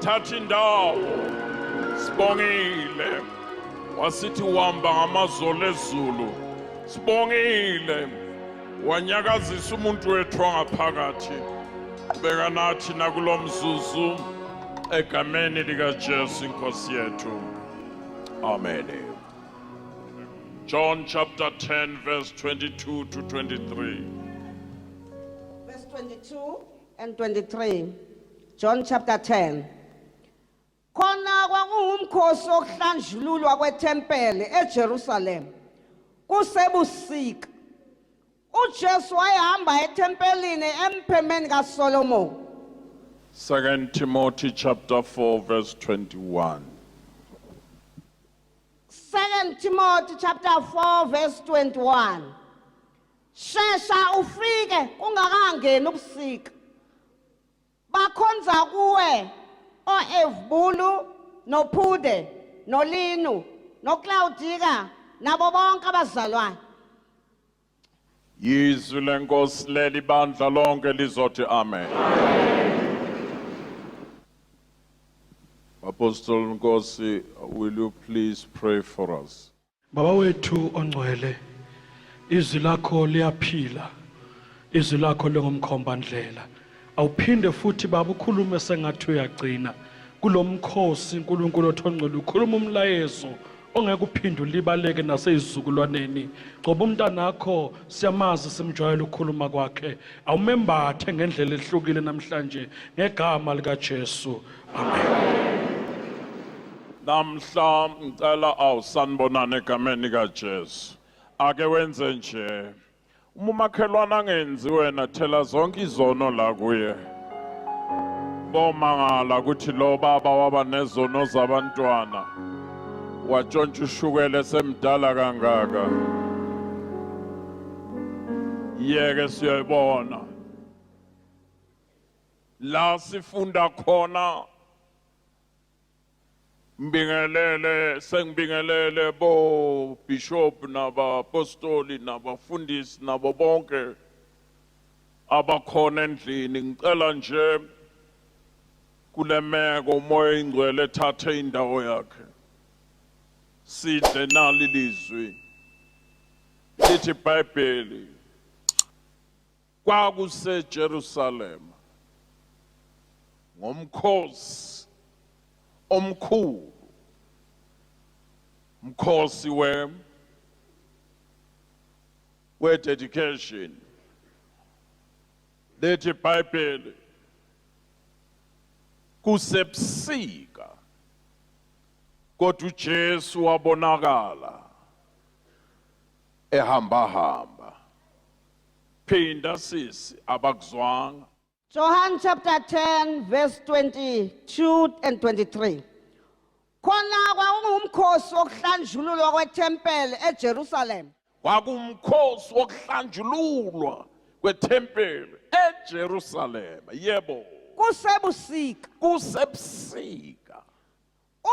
Thatha indawo. Sibongile. Wasithi uhamba ngamazolo ezulu. Sibongile. Wanyakazisa umuntu wethu wangaphakathi. Beka nathi nakulo mzuzu egameni likaJesu inkosi yethu. Amen. John chapter 10 verse 22 to 23. Verse 22 and 23. John chapter 10. Khona kwakuwumkhosi wokuhlanjululwa kwethempeli eJerusalem. Kusebusika. UJesu wayehamba ethempelini emphemeni kaSolomon. 2 Timothy chapter 4 verse 21. 2 Timothy chapter 4 verse 21. Shesha ufike kungakangeni ubusika. Bakhonza kuwe oEvbulu noPhude noLinu noClaudika nabo bonke abazalwane. Yizwi lenkosi leli bandla lonke lizothi amen. Apostle Nkosi, will you please pray for us? Baba wethu ongcwele, izwi lakho liyaphila, izwi lakho lingumkhombandlela. Awuphinde futhi baba ukhulume sengathi uyagcina kulomkhosi uNkulunkulu othongcwele ukhuluma umlayezo ongeke uphinde ulibaleke naseyizukulwaneni. Gcoba umntanakho siyamazi simjwayele ukukhuluma kwakhe. Awumembathe ngendlela ehlukile namhlanje ngegama likaJesu. Amen. Namhla ngicela awusanibonana egameni likaJesu. Ake wenze nje. Uma umakhelwane angenzi wena thela zonke izono la kuye. Bomangala ukuthi lo baba waba nezono zabantwana. Watshontsha ushukela esemdala kangaka. Yeke siyayibona. La sifunda khona Ngibingelele sengibingelele bo bishop nabapostoli nabafundisi nabo bonke abakhona endlini ngicela nje kulemeko umoya oyingcwele ethathe indawo yakhe sidle nali lizwi lithi iBhayibheli kwakuseJerusalema ngomkhosi omkhulu mkhosi we we dedication lethi iBhayibheli kusebusika kodwa uJesu wabonakala ehamba hamba Phinda sisi abakuzwanga. John chapter 10 verse 22 and 23. Khona kwakuwumkhosi wokuhlanjululwa kwethempeli eJerusalem. Kwakumkhosi wokuhlanjululwa kwethempeli eJerusalem. Yebo. Kusebusika. Kusebusika.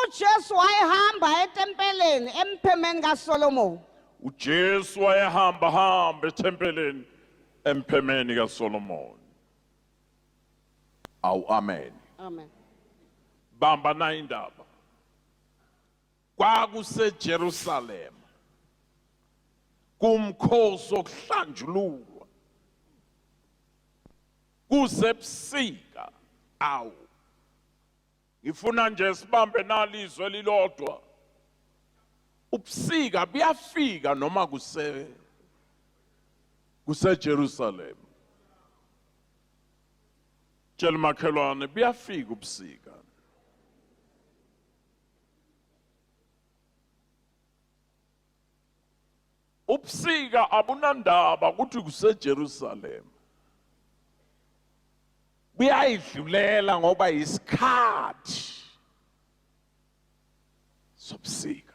UJesu wayehamba etempeleni emphemeni kaSolomon. UJesu wayehamba hamba ethempelini emphemeni kaSolomon. Awu amen. Amen. Bamba na indaba. KwakuseJerusalem. Kumkhosi wokuhlanjululwa. Kusebusika. Awu. Ngifuna nje sibambe nalizwe lilodwa. Ubusika buyafika noma kuse kuseJerusalem. Tshela makhelwane buyafika ubusika. Ubusika abunandaba ukuthi kuseJerusalem. Buyayidlulela ngoba isikhathi sobusika.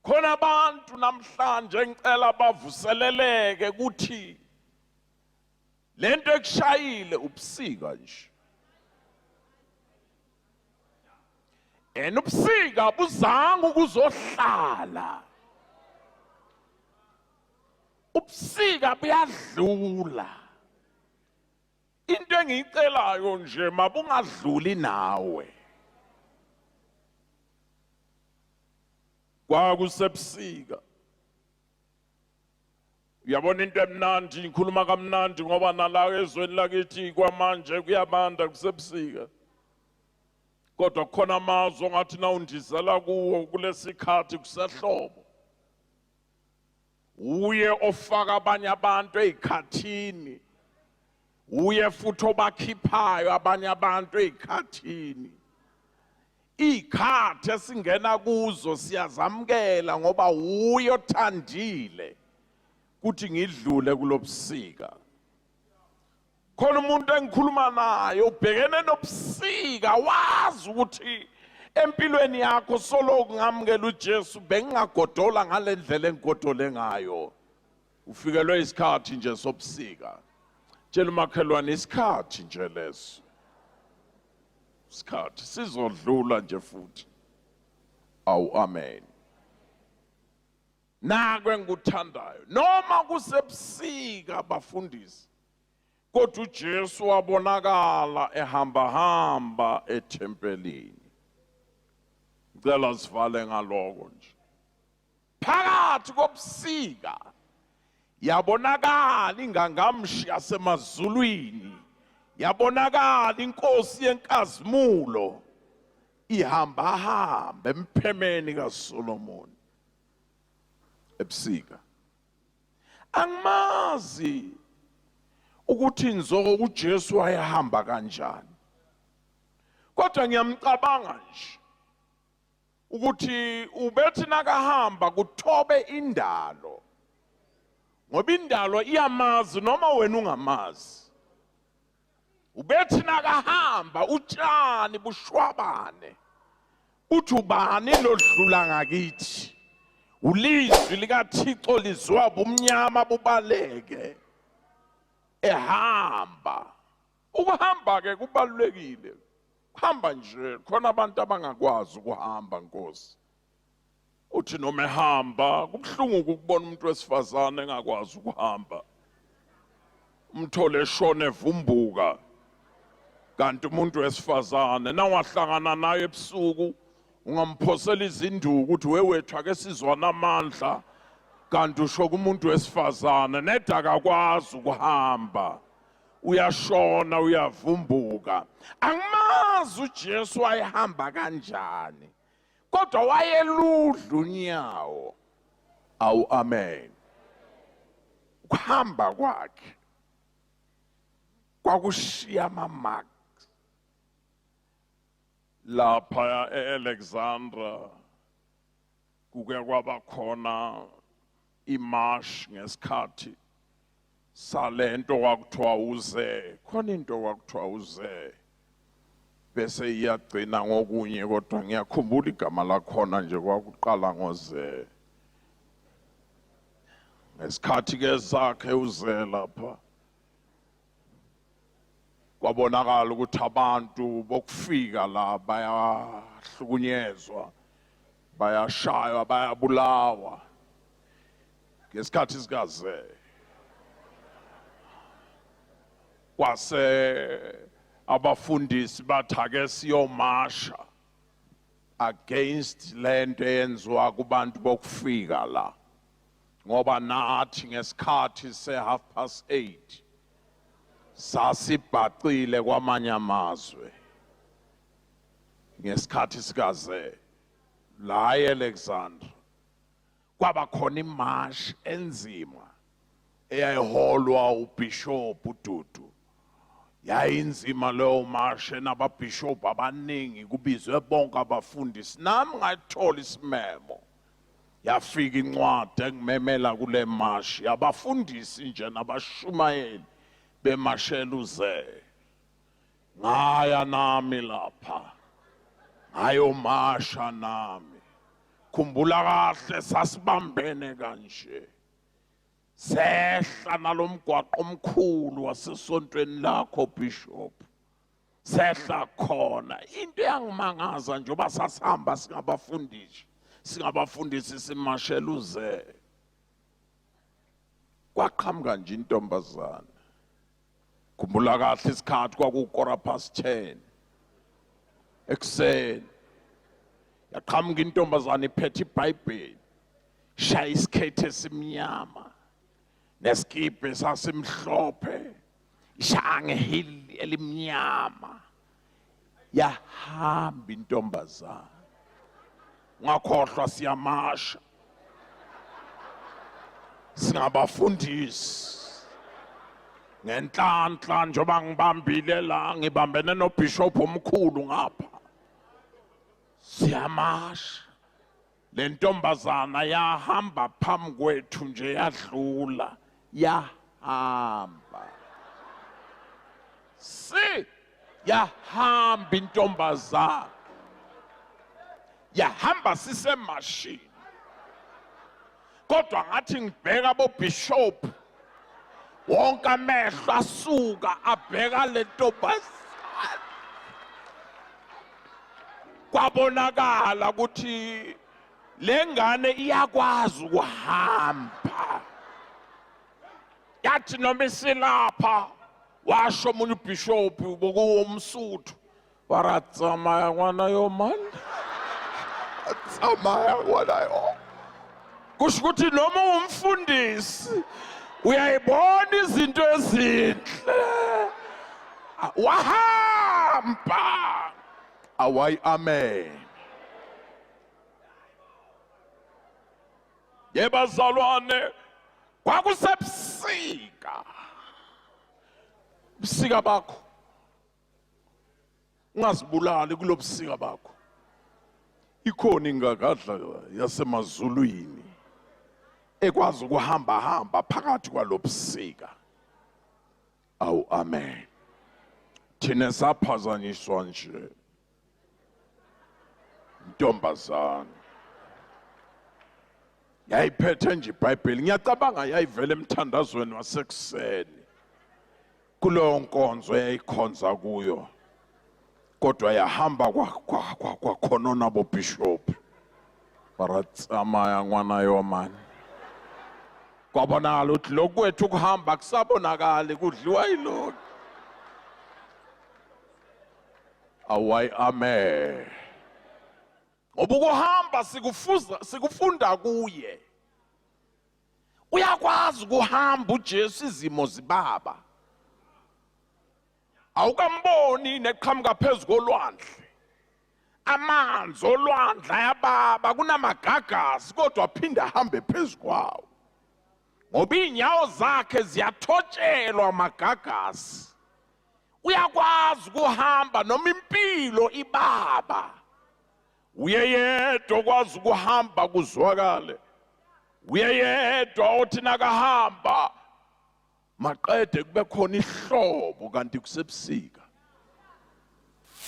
Khona abantu namhlanje ngicela bavuseleleke ukuthi lento ekushayile ubusika nje. And ubusika buzanga ukuzohlala. Ubusika buyadlula. Into engiyicelayo nje mabungadluli nawe. Kwakusebusika. Uyabona into emnandi, ngikhuluma kamnandi ngoba nala ezweni lakithi kwamanje kuyabanda kusebusika. Kodwa kukhona amazwe ongathi nawundizela kuwo kulesikhathi kusehlobo. Uye ofaka abanye abantu ezikhathini. Uye futhi obakhiphayo abanye abantu ezikhathini. Iy'khathi esingena kuzo siyazamukela ngoba wuye othandile kuthi ngidlule kulobusika. Khona umuntu engikhuluma naye ubhekene nobusika, wazi ukuthi empilweni yakho soloku ngamukela uJesu bengingagodola ngale ndlela engigodole ngayo. Ufikelwe isikhathi nje sobusika. Tshela umakhelwane isikhathi nje leso. Isikhathi sizodlula nje futhi. Awu amen. Naku engikuthandayo, noma kusebusika bafundisi, kodwa uJesu wabonakala ehamba hamba ethempelini. Ngicela sivale ngaloko nje. Phakathi kobusika yabonakala ingangamshi yasemazulwini, yabonakala inkosi yenkazimulo ihamba hamba emphemeni kaSolomon ebusika. Angimazi ukuthi nzo uJesu wayehamba kanjani, kodwa ngiyamcabanga nje ukuthi ubethi nakahamba kuthobe indalo, ngoba indalo iyamazi noma wena ungamazi. Ubethi nakahamba utshani bushwabane, uthi ubani lodlula ngakithi? Ulizwi likaThixo lizwa bumnyama bubaleke ehamba. Ukuhamba ke kubalulekile. Hamba nje, khona abantu abangakwazi ukuhamba Nkosi. Uthi noma ehamba kubuhlungu ukubona umuntu wesifazane engakwazi ukuhamba. Umthole eshona evumbuka. Kanti umuntu wesifazane nawahlangana naye ebusuku ungamphosela izinduku ukuthi wewethu ake sizwana amandla, kanti usho kumuntu wesifazane neda akakwazi ukuhamba, uyashona uyavumbuka. Angimazi uJesu wayehamba kanjani, kodwa wayeludla unyawo. Awu amen. Ukuhamba kwakhe kwakushiya ama-marks lapha e-Alexandra. Kuke kwaba khona imarsh ngesikhathi salento kwakuthiwa uze, khona into kwakuthiwa uze bese iyagcina ngokunye, kodwa ngiyakhumbula igama lakhona nje kwakuqala ngoze. Ngesikhathi ke sakhe uze lapha kwabonakala ukuthi abantu bokufika la bayahlukunyezwa, bayashaywa, bayabulawa. Ngesikhathi sikaze kwase abafundisi bathi ake siyomasha against lento eyenziwa kubantu bokufika la, ngoba nathi ngesikhathi se-8:30 sasibhacile kwamanye amazwe ngesikhathi sikaze la eAlexandra. Kwaba khona imarsh enzima eyayiholwa uBishop uDudu. Yayinzima leyo marsh enababishop abaningi, kubizwe bonke abafundisi. Nami ngayithola isimemo, yafika incwadi engimemela kule marsh yabafundisi nje nabashumayeli bemashela uze. Ngaya nami lapha ngayomasha nami. Khumbula kahle sasibambene kanje, sehla nalomgwaqo omkhulu wasesontweni lakho Bishop, sehla khona. Into eyangimangaza njengoba sasihamba singabafundisi simashela uze, kwaqhamuka nje intombazana. Khumbula kahle isikhathi kwaku 10:15 ekuseni. Yaqhamuka intombazane iphethe iBhayibheli, shaya isikhethe esimnyama nesikibhe sasimhlophe, ishaya ngehili elimnyama. Yahamba intombazane. Ungakhohlwa siyamasha, singabafundisi ngenhlanhla njengoba ngibambile la, ngibambene noBishop omkhulu ngapha, siyamasha. Le ntombazana yahamba phambi kwethu nje, yadlula, yahamba, si yahamba intombazana, yahamba sisemashini. Kodwa ngathi ngibheka bobishop, wonke amehlo asuka abheka le ntombazana. Kwabonakala ukuthi le ngane iyakwazi ukuhamba. Yathi noma isilapha, washo omunye ubishop bokuwumsuthu, waratsamaya ngwana yo man, tsamaya ngwana yo. Kusho ukuthi noma ungumfundisi uyayibona izinto ezinhle. Wahamba. Awayi amen. Yebazalwane, kwakusebusika, ubusika bakho ungazibulali kulobusika bakho. Ikhona ingagadla yasemazulwini ekwazi ukuhamba hamba phakathi kwalobusika. Awu amen. Thina saphazanyiswa nje ntombazana, yayiphethe nje iBhayibheli. Ngiyacabanga yayivela emthandazweni wasekuseni kuleyo nkonzo yayikhonza kuyo, kodwa yahamba kwakhonona bobishop, baratsamaya ngwana yomani. Kwabonakala ukuthi lokhu kwethu ukuhamba kusabonakali, kudliwa yilokhu. Awayi amen. Ngoba ukuhamba sikufuza, sikufunda kuye. Uyakwazi ukuhamba uJesu izimo zibaba. Awukamboni neqhamuka phezu kolwandle, amanzi olwandle ayababa, kunamagagasi, kodwa aphinde ahambe phezu kwawo, ngoba iy'nyawo zakhe ziyathotshelwa amagagasi. Uyakwazi ukuhamba noma impilo ibaba. Uye yedwa okwazi ukuhamba kuzwakale. Uye yedwa othi nakahamba maqede kube khona ihlobo, kanti kusebusika.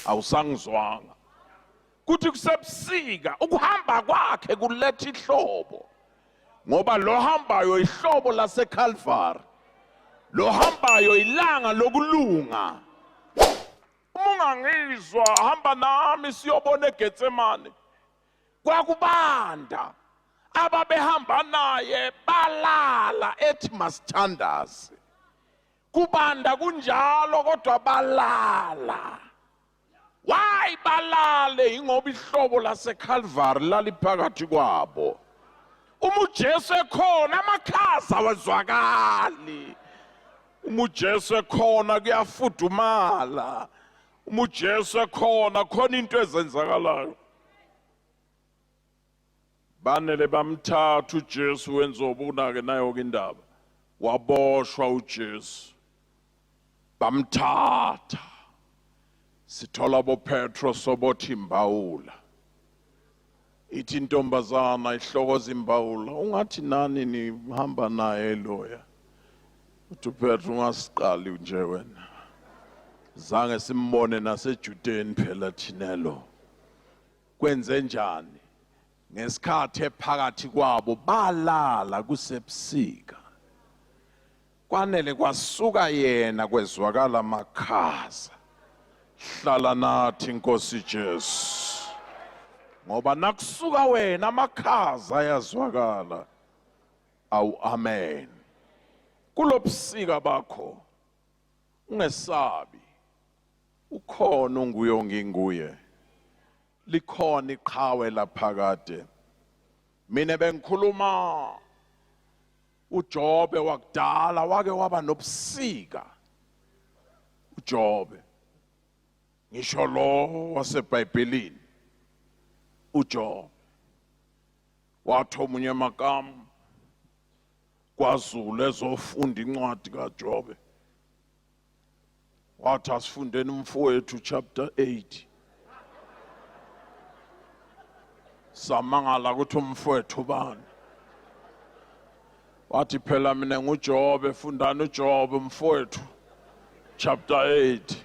Awusangizwanga kuthi kusebusika? Ukuhamba kwakhe kuletha ihlobo, ngoba lo hambayo ihlobo laseCalvary, lo hambayo ilanga lokulunga. Uma ungangizwa, hamba nami siyobona eGetsemane. Kwakubanda, ababehamba naye balala, ethi masithandaze. Kubanda kunjalo, kodwa balala. Why balale? Ingoba ihlobo laseCalvary laliphakathi kwabo. Uma uJesu ekhona amakhaza awezwakali. Uma uJesu ekhona kuyafudumala. Uma uJesu ekhona khona into ezenzakalayo. Banele bamthatha uJesu, wenza obunake nayo ke indaba. Waboshwa uJesu, bamthatha, sithola boPetro sobothi imbawula. Ithi intombazana ihlokoza imbawula, ungathi nani nihamba naye loya? Uthi uPetro, ungasiqali nje wena, zange simbone naseJudeni phela thina lo. Kwenze njani? Ngesikhathi ephakathi kwabo balala kusebusika, kwanele kwasuka yena, kwezwakala amakhaza. Hlala nathi Nkosi Jesu, ngoba nakusuka wena amakhaza ayazwakala. Awu amen. Kulobusika bakho Ungesabi. Ukhona unguye nginguye. Likhona iqhawe laphakade. Mina bengikhuluma uJobe wakudala wake waba nobusika. uJobe ngisho lo waseBhayibhelini uJobe wathi omunye emakamu kwaZulu ezofunda incwadi kaJobe wathi asifundeni umfowethu chapter 8 samangala ukuthi umfowethu ubani wathi phela mina nguJobe fundani uJobe umfowethu chapter 8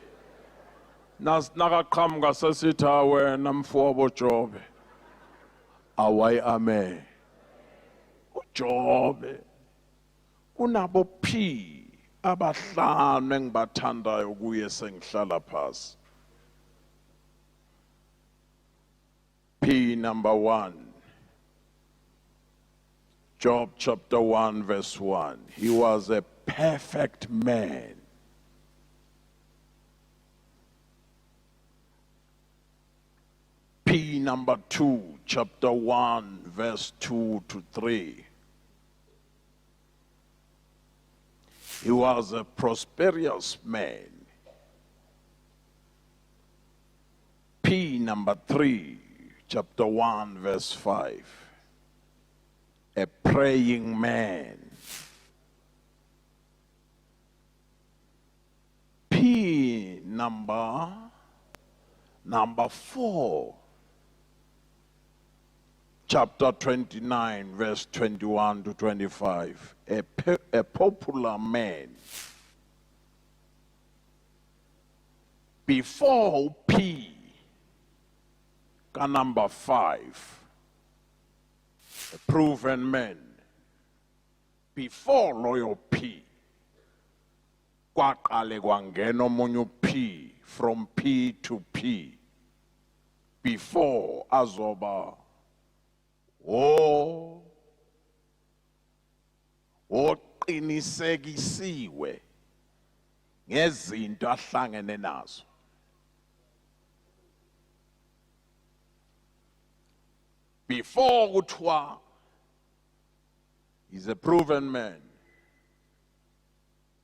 nakaqhamuka sesithi wena mfowabo Jobe awayi amen uJobe kunabo P abahlanu engibathandayo kuye sengihlala phasi P number 1 Job chapter 1 verse 1 he was a perfect man P number 2 chapter 1 verse 2 to 3 He was a prosperous man. P number 3, chapter 1, verse 5. A praying man. P number 4, chapter 29, verse 21 to 25. A popular man. Before P, number 5, a proven man. Before loyal P, kwaqale kwangena omunye P from P to P. Before azoba o oqinisekisiwe ngezinto ahlangene nazo. Before kuthiwa is a proven man,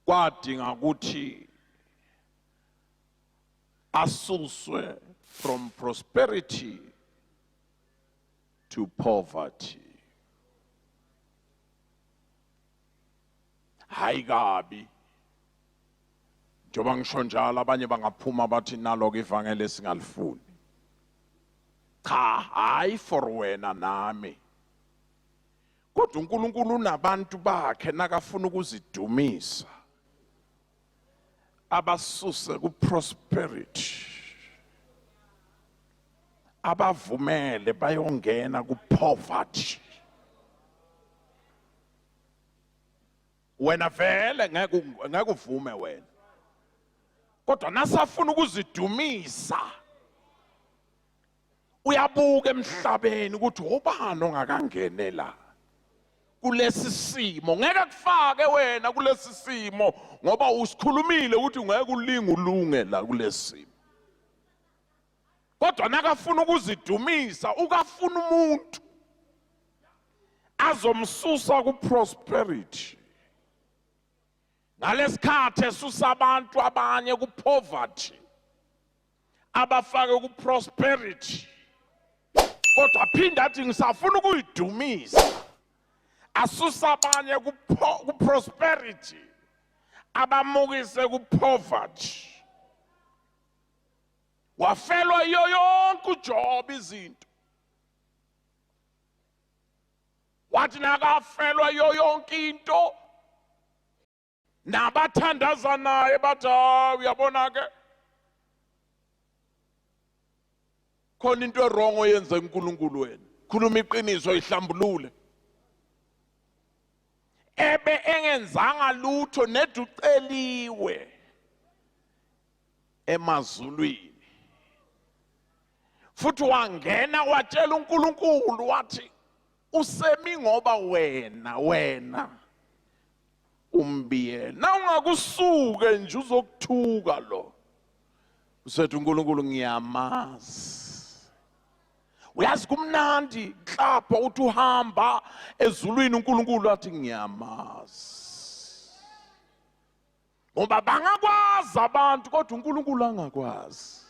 kwadinga ukuthi asuswe from prosperity to poverty. Hayi kabi, njengoba ngisho njalo abanye bangaphuma bathi nalo ke ivangeli esingalifuni. Cha, hayi for wena nami, kodwa uNkulunkulu unabantu bakhe nakafuna ukuzidumisa abasuse ku prosperity abavumele bayongena ku poverty. Wena vele ngeke ngeke uvume wena, kodwa nasafuna ukuzidumisa uyabuka emhlabeni ukuthi ubani ongakangenela kulesi simo. Ngeke kufake wena kulesi simo ngoba usikhulumile ukuthi ngeke ulinge ulunge la kulesi simo, kodwa nakafuna ukuzidumisa ukafuna umuntu azomsusa ku prosperity ngalesikhathi esusa abantu abanye ku poverty abafake ku prosperity, kodwa phinda athi ngisafuna ukuyidumisa, asusa abanye ku prosperity abamukise ku poverty. Wafelwa iyo yonke uJob izinto, wathi nakafelwa iyo yonke into nabathandaza naye bathi hayi uyabona ke khona into erongo oyenze uNkulunkulu wena, khuluma iqiniso ihlambulule. Ebe engenzanga lutho neduceliwe emazulwini, futhi wangena watshela uNkulunkulu wathi usemi ngoba wena Umbiyele. Na ungakusuke nje uzokuthuka lo. Usethi uNkulunkulu ngiyamazi. Uyazi kumnandi klapha uthi uhamba ezulwini uNkulunkulu athi ngiyamazi. Ngoba bangakwazi abantu kodwa uNkulunkulu angakwazi.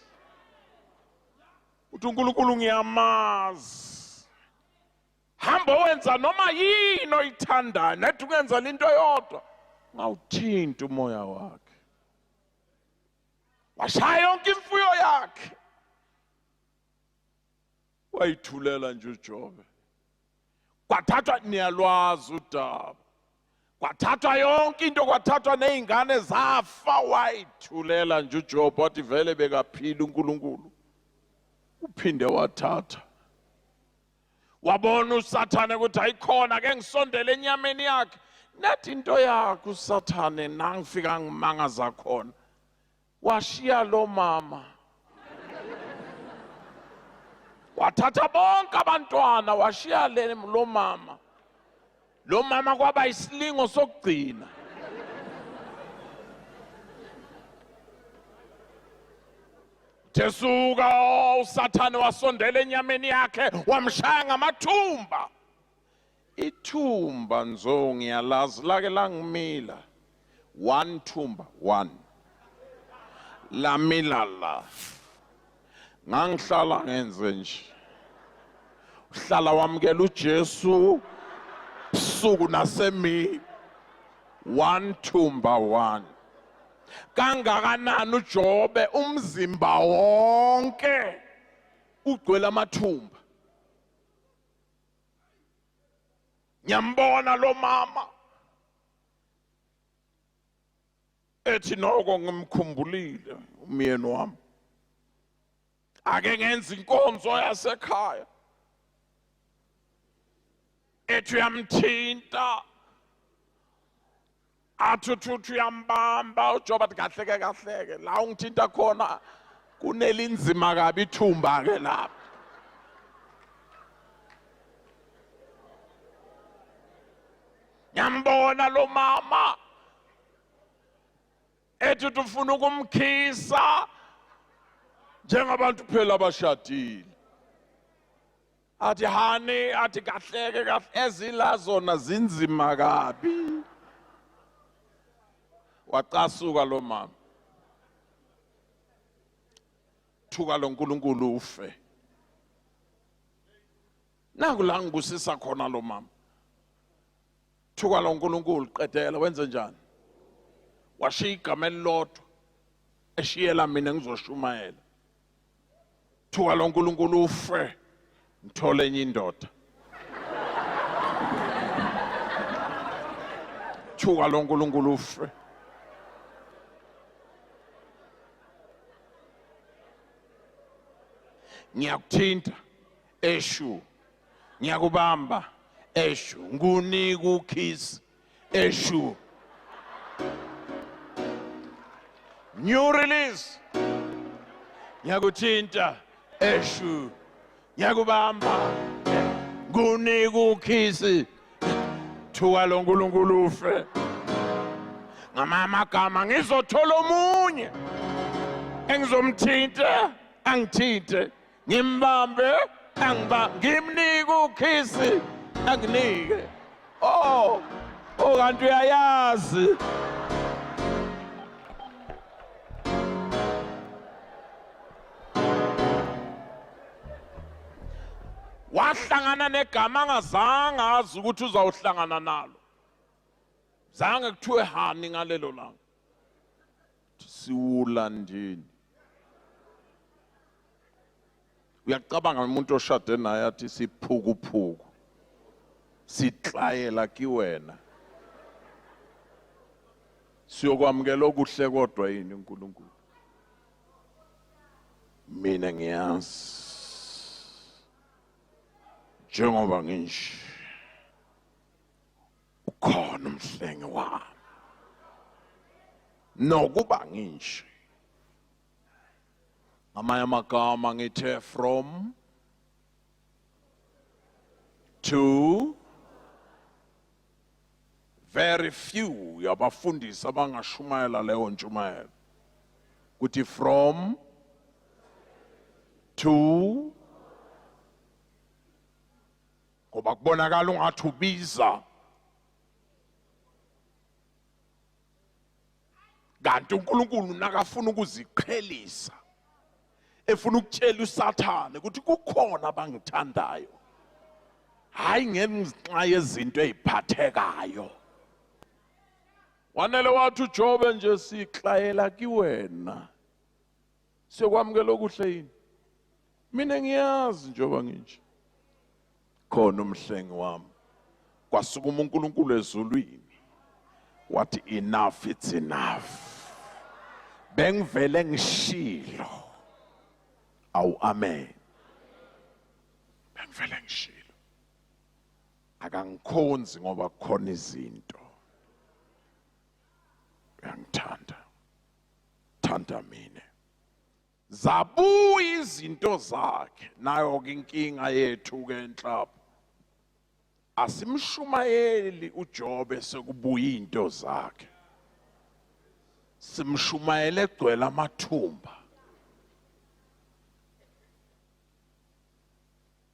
Uthi uNkulunkulu ngiyamazi. Hamba wenza noma yini oyithandayo, nethi ungenza into yodwa, ngawuthinta umoya wakhe. Washaya yonke imfuyo yakhe. Wayithulela nje uJobe. Kwathathwa, niyalwazi udaba. Kwathathwa yonke into, kwathathwa nezingane zafa, wayithulela nje uJobe, wathi vele bekaphila uNkulunkulu. Uphinde wathatha. Wabona uSathane ukuthi ayikhona ke ngisondele enyameni yakhe. Nathi into yakhe uSathane nangifika ngimangaza khona. Washiya lo mama. Wathatha bonke abantwana washiya lo mama. Lo mama kwaba isilingo sokugcina. Jesuka uSathane wasondela enyameni yakhe wamshaya ngamathumba. Ithumba nzo ngiyalazi lake langimila. One thumba, one. Lamila la. Ngangihlala ngenze nje. Uhlala wamukela uJesu busuku nasemini. One thumba, one. Kangakanani uJobe umzimba wonke ugcwele amathumba. Ngiyambona lo mama ethi noko ngimkhumbulile umyeni wami, ake ngenza inkonzo yasekhaya, ethi uyamthinta, athi uthi uyambamba uJobe, athi kahleke kahleke la ungithinta khona kunelinzima kabi ithumba ke lapha. Ngiyambona lo mama ethi ufuna ukumkhisa njengabantu phela abashadile, athi hani, athi kahleke kahle, ezila zona zinzima kabi. Wacasuka lo mama, thuka lo nkulunkulu ufe. Naku la ngibusisa khona lo mama, thuka lo nkulunkulu, qedela wenze njani? Washiya igama elilodwa eshiyela mina ngizoshumayela. Thuka lo nkulunkulu ufe, ngithole enye indoda. Thuka lo nkulunkulu ufe. Ngiyakuthinta eshu, ngiyakubamba eshu, ngunika ukiss eshu. New release. Ngiyakuthinta eshu, ngiyakubamba, ngunika ukiss. Thuka lo nkulunkulu ufe. Ngamagama ngizothola omunye engizomthinta angithinte, ngimbambe angiba, ngimnike ukhisi anginike. Oh, oh kanti uyayazi. Wahlangana negama angazange azi ukuthi uzawuhlangana nalo. Zange kuthiwe hani ngalelo langa. Siwulandini. Uyacabanga umuntu oshade naye athi siphukuphuku, sixayela kiwena, siyokwamukela okuhle kodwa yini uNkulunkulu? Mina ngiyazi njengoba nginje ukhona umhlengi wami, nokuba nginje. Ngamanye amagama ngithe from to Very few yabafundisi abangashumayela leyo ntshumayelo kuthi from to, ngoba kubonakala ungathi ubiza, kanti uNkulunkulu nakafuna ukuziqhelisa, efuna ukutshela uSathane ukuthi kukhona abangithandayo, hayi ngenxa yezinto eziphathekayo. Wanele wathi uJobe nje, sixayela kiwena, siyokwamukela okuhle yini? Mina ngiyazi njengoba nginje, khona umhlengi wami. Kwasukuma uNkulunkulu ezulwini wathi, enough, it's enough, bengivele ngishilo. Awu, amen. Bengivele ngishilo, akangikhonzi ngoba kukhona izinto, uyangithanda, thanda mina. Zabuya izinto zakhe. Nayo ke inkinga yethu ke enhlapho, asimshumayeli uJobe sekubuya into zakhe, simshumayele egcwele amathumba.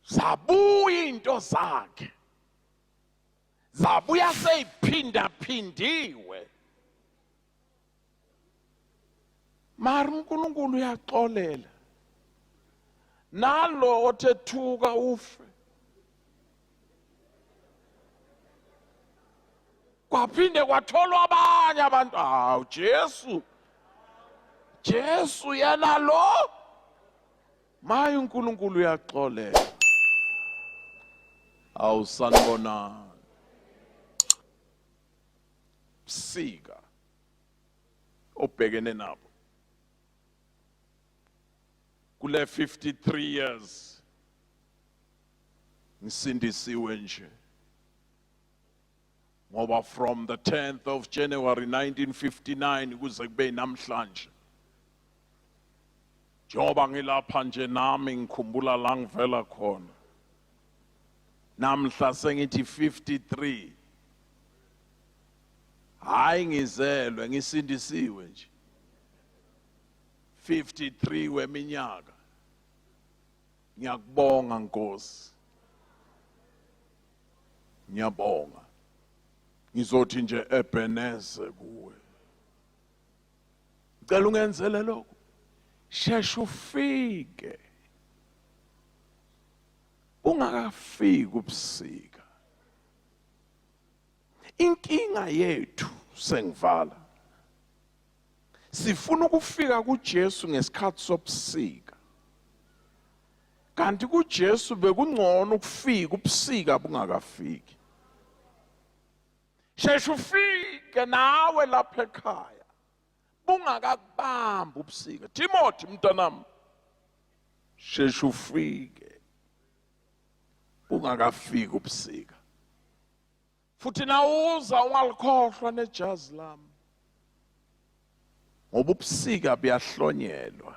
Zabuya into zakhe, zabuya seyiphinda phindiwe. Mara uNkulunkulu uyaxolela nalo othe thuka ufe. Kwaphinde kwatholwa abanye abantu. Hawu Jesu, Jesu yena lo. Maye, uNkulunkulu uyaxolela. Awu, sanibonani. Sika obhekene nabo kule 53 years ngisindisiwe nje, ngoba from the 10th of January 1959 kuze kube namhlanje, njengoba ngilapha nje nami ngikhumbula la ngivela khona. Namhla sengithi 53, hayi ngizelwe, ngisindisiwe nje 53 weminyaka. Ngiyakubonga Nkosi, ngiyabonga. Ngizothi nje Ebeneze kuwe, ngicela ungenzele lokho, sheshe ufike ungakafiki ubusika. Inkinga yethu, sengivala, sifuna ukufika kuJesu ngesikhathi sobusika, kanti kuJesu bekungcono ukufika ubusika bungakafiki. Sheshe ufike nawe lapha ekhaya bungakakubamba ubusika. Timothy mntanami, sheshe ufike bungakafiki ubusika. Futhi nawuza ungalikhohlwa nejazi lami, ngoba ubusika buyahlonyelwa.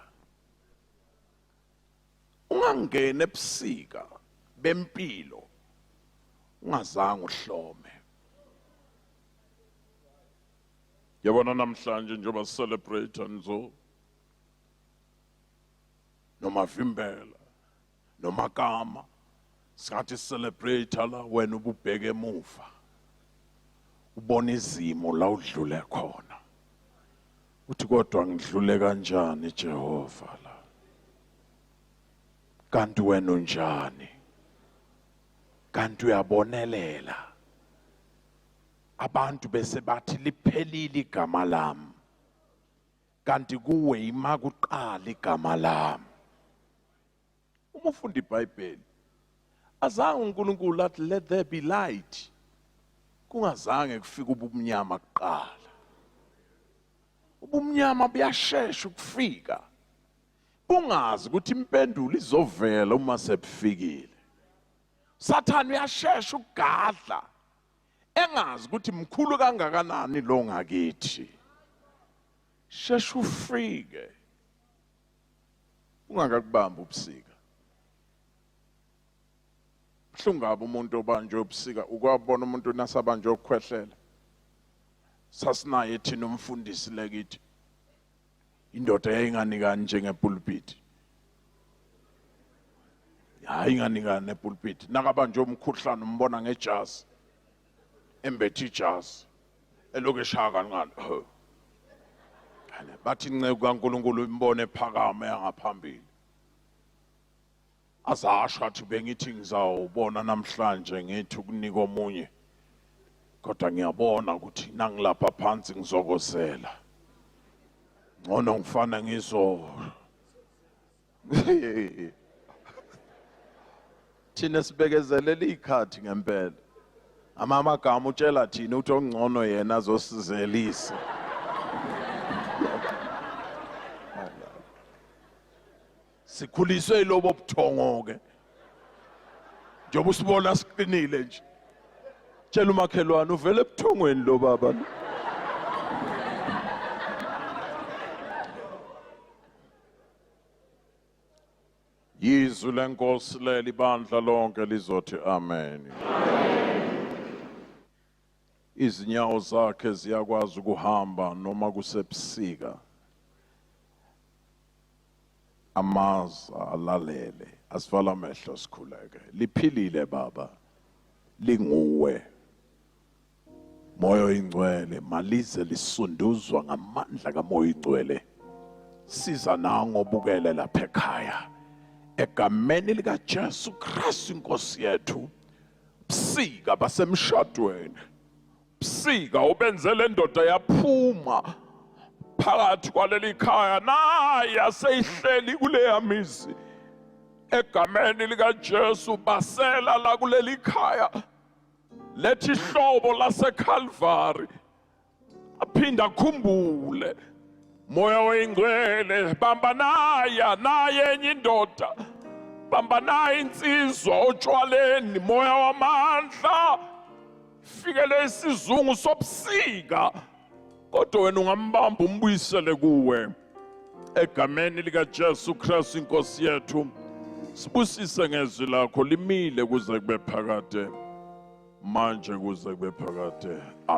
Ungangena ebusika bempilo ungazange uhlome. Yabona namhlanje njengoba celebrate nzo noma vimbela noma kama, singathi celebrate la, wena ububheke emuva ubona izimo la udlule khona, uthi kodwa ngidlule kanjani Jehova la? Kanti wena unjani? Kanti uyabonelela. Abantu bese bathi liphelile igama lami, kanti kuwe ima kuqala igama lami. Uma ufunda iBhayibheli, azange uNkulunkulu athi, "Let there be light," kungazange kufike ubumnyama kuqala. Ubumnyama buyashesha ukufika, ungazi ukuthi impendulo izovela uma sebufikile. Sathane uyashesha ukugadla engazi ukuthi mkhulu kangakanani lo ngakithi. Shesha ufike ungakakubamba ubusika. Buhlungu kabi umuntu obanjwe ubusika. Ukwabona umuntu nasabanjwe ukukhwehlela. Sasinaye thina umfundisi lekithi, indoda yayinganikani njengepulpit, hayi inganikani nepulpit. Nakabanje umkhuhlane umbona ngejazi, embethe ijazi, elokhu eshaya kancane. Bathi inceku kaNkulunkulu imbone ephakame yangaphambili, azasho athi bengithi ngizawubona namhlanje ngithi ukunika omunye, kodwa ngiyabona ukuthi nangilapha phansi ngizokozela, ngcono ngifana ngizo. Thina sibekezelela ikhathi ngempela. Amagama utshela thina uthi ongcono yena azosizelisa. Sikhuliswe yilobo buthongo ke, njengoba usibona siqinile nje. Tshela umakhelwane uvele ebuthongweni lo baba lo. Yizwi lenkosi leli, bandla lonke lizothi amen. Izinyawo zakhe ziyakwazi ukuhamba noma kusebusika. Amaza alalele, asivala amehlo sikhuleke. Liphilile Baba, linguwe. Moya oyingcwele, malize lisunduzwa ngamandla kaMoya oyingcwele. Siza nango bukele lapha ekhaya. Egameni lika Jesu Kristu inkosi yethu. Busika basemshadweni. Busika ubenzele indoda yaphuma phakathi kwaleli khaya, naye aseyihleli kuleya mizi. Egameni lika Jesu basela la kuleli khaya, lethi ihlobo laseCalvary. Aphinda akhumbule Moya oyingcwele, bamba naya naye enye indoda, bamba naye insizwa otshwaleni. Moya wamandla, fikele isizungu sobusika, kodwa wena ungambamba umbuyisele kuwe. Egameni lika Jesu Kristu inkosi yethu, sibusise ngezwi lakho, limile kuze kube phakade, manje kuze kube phakade.